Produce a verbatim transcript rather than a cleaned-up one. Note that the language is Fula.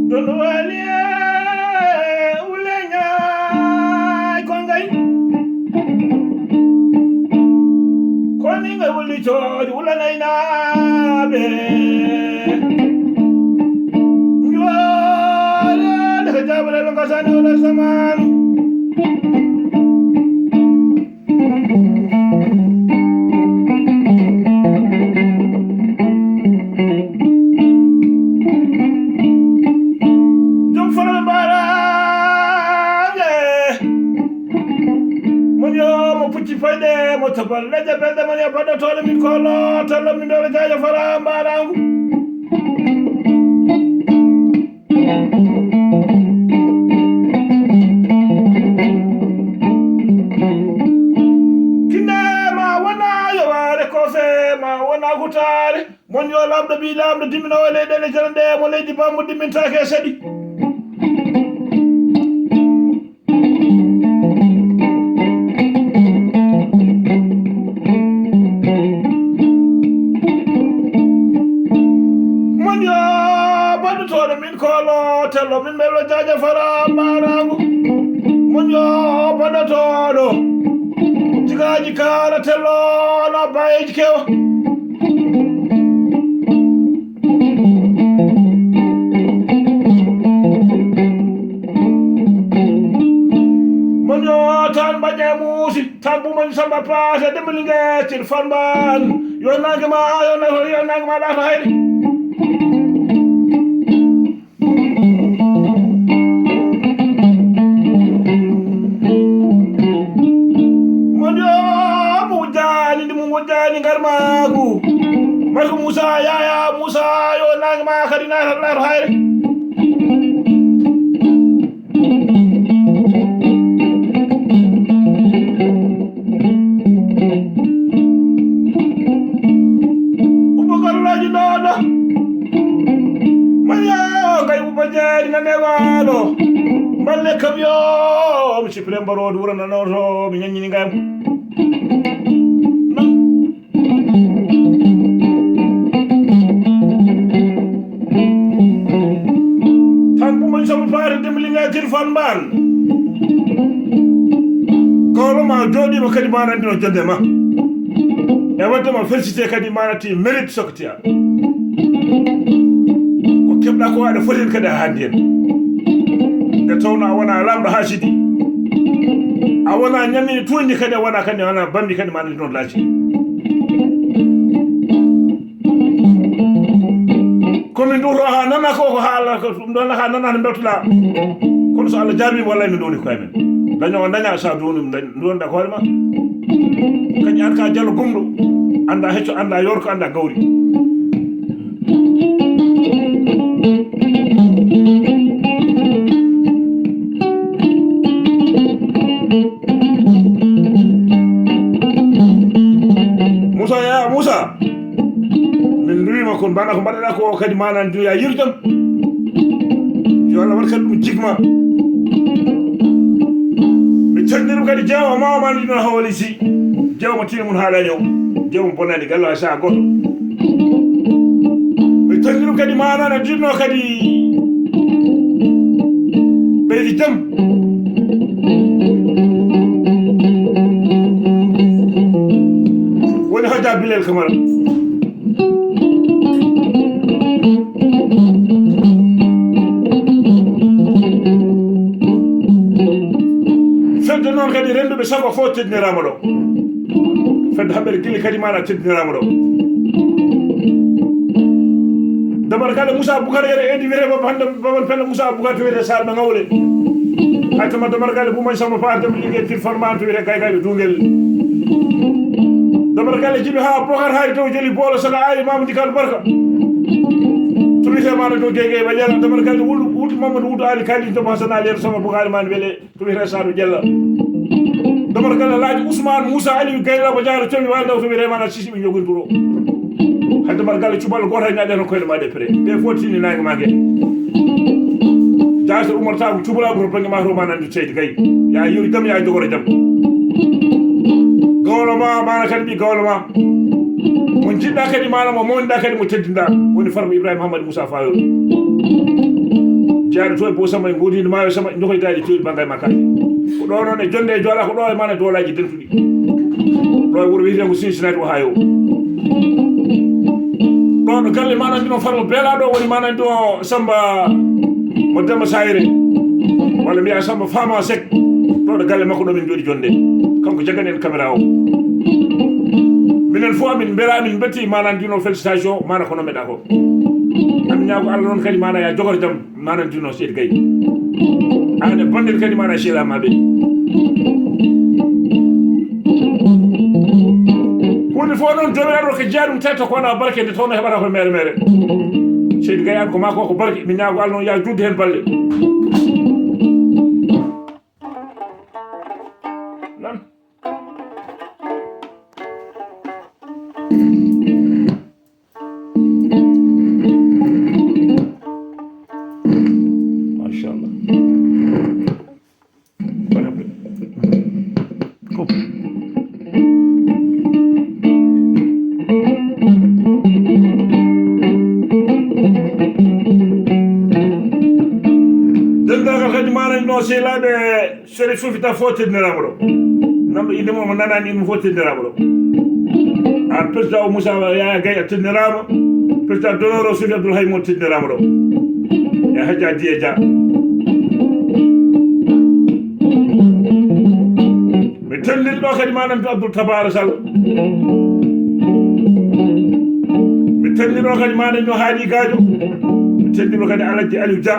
Dondo wali e ulenya kongay. Koni ngai wuli chori ulanai na be. Nyuwara daga jabra longa sani wala samanu. Jom fana ɓe mbaɗaɓe. Mon yo mo pucci fayde mo tabal leƴƴa belɗe mon yo baɗɗotooɗo min kolo tallo min ɗo ɓe jaajo fara mbaɗangu. Kinde ma wona yowaare kofe ma wona hutaare. Mon yo lamɗo ɓi lamɗo dimminowo leyɗele jana ɗe mo leydi bammo dimmintaake e saɗi. Mon yo baɗɗotooɗo min kolo tello min ɓe ɗo jaaja fara mbarangu. Mon yo baɗɗotooɗo jigaaji kala tello na bayeji kewa. Mon yo tan baƴe muusi tan bumani samba paase dembali ngeccir fanban. Yo nange ma yo na yo nange ma laato hayre. Mon yo mo wujjani ndi mo wujjani ngar maagu. Marko Musa yaya Musa yo nange ma kadi na laato hayre. Uba gollaji noɗo. Manya kay uba jeri na newaɗo. Mballe kam yo mi sipre mbarodi wuro nanoto mi ñaññini ngam. Tan bumon sabu faare demli nga tirfan mban. Kawlo ma joɗima kadi manandino jonde ma. E wadde ma félicité kadi manati mérite soktiya. Ko keɓɗa ko waɗa foten kadi ha handi hen. Nde tawno a wona lamɗo ha sidi. A wona ñamini tundi kadi a wona kadi a wona bambi kadi manandino laaci. Komin duto ha nana ko ko ha Allah ko ɗum ɗon ha nana no beltoɗa. Kono so Allah jarbi wallahi min ɗoni koye men. Daño on daña sa doni ɗum dañ ɗum ɗon da hoore ma. Kañ an ka jalo gumɗo. Anda hecco anda yorko anda gawri. Musa ya Musa. Min nduwima kon mbaɗa ko mbaɗaɗa ko kadi manani duya yirjam. Yo Allah waɗ kadi ɗum jigma. Mi calmini ɗum kadi jeewa ma o manani ɗum hawali si. Jeewa mo tini mun haalaño. Jeewa mo bonani galla sa goto. Mi calmini ɗum kadi manana jinno kadi ɓeydi jam. Woni hojja bilel kamara. Fedde noon kadi rennduɓe sago fof teddiniraama ɗo. Fedde haɓere gilli kadi maɗa teddiniraama ɗo. Dabarkale Moussa Boucar yere edi wiyete baba hannde babal pelle Moussa Boucar to wiyete Sarɓe Ngawle. Hay tama dabarkale Boumay Samba Ba hannde mo ligge tir farmani to wiyete Gaygayɓe Dungel. Dabarkale jibi ha Bokar hari to jeli bolo saka ayi Mamadou Kal Barka. To wiyete mana to Guégué ba yala dabarkale wulu wutu Mamadou Wutu Ali Kali to Hasana Leer Samba Boucar man wele. To wiyete Saadu Jalla. Dabarkale Alaaji Ousmane Moussa Aliou Gaye Laba Diallo Comi Wali Daw to wiyete mana Sisi ɓe joginturo. Hay dabarkale cuballo goto hay naɗe no koyɗe maɗe pré. Ɓe fof tini nangue ma gue. Jaase Oumar Taw cubalago to banggue ma to ma nande seydi Gaye. Ya yori jam ya jogoro jam. Gawlo ma, mana kadi ɓi gawlo ma. Mo jiɗɗa kadi, mana mo mawniɗa kadi, mo teddinɗa. Woni Farba Ibrahima Hamadi Moussa Fayol. Jaaɗo to e Bo Samba e Godindi Maayo Samba, jogoy daali tewɗi bangay makkaji. Ko ɗo noon e jonde e joola, ko ɗo e mana doolaji dentuɗi. Ɗo e wuro wiyetengo Cincinnati, Ohio. Ɗo ɗo galle mana ndino Farba Beela ɗo woni mana ndino Samba mo Demba Sayre. Walla mbiya Samba Fama Seck. Ɗo ɗo galle makko ɗo min jooɗi jonde. Kanko jagani en caméra o. Minen fof amin mbela amin mbetti mana ndino félicitation mana ko nomeɗa ko. Amin ñaago Allah noon kadi mana ya jogor jam mana ndino Seydi Gaye. Ane bandel kadi mana Sheila Mabe. Hunde fof noon joomiraaɗo ko jeyaa ɗum tetta ko wona barke nde tawno heɓata ko mere mere. Seydi Gaye an ko ma ko ko barke mi ñaago Allah noon ya judde heen balɗe. Nan. Machallah. Dendagal kadi manani ɗo sehlaɓe. Sere fofita fof teddiniraama ɗo. Namɗo innde mum mo nanaani innde mum fof teddiniraama ɗo. Aan président o Moussa Yaya Gaye a teddiniraama. Président d'honneur o Sophie Abdoul Hay mo teddiniraama ɗo. E Hadja Diye Dia. Mi telliri ɗo kadi manan to Abdoul Tabara Sall. Mi telliri ɗo kadi manan to Haadi Gadio. Mi telliri ɗo kadi Alhaji Aliou Dia.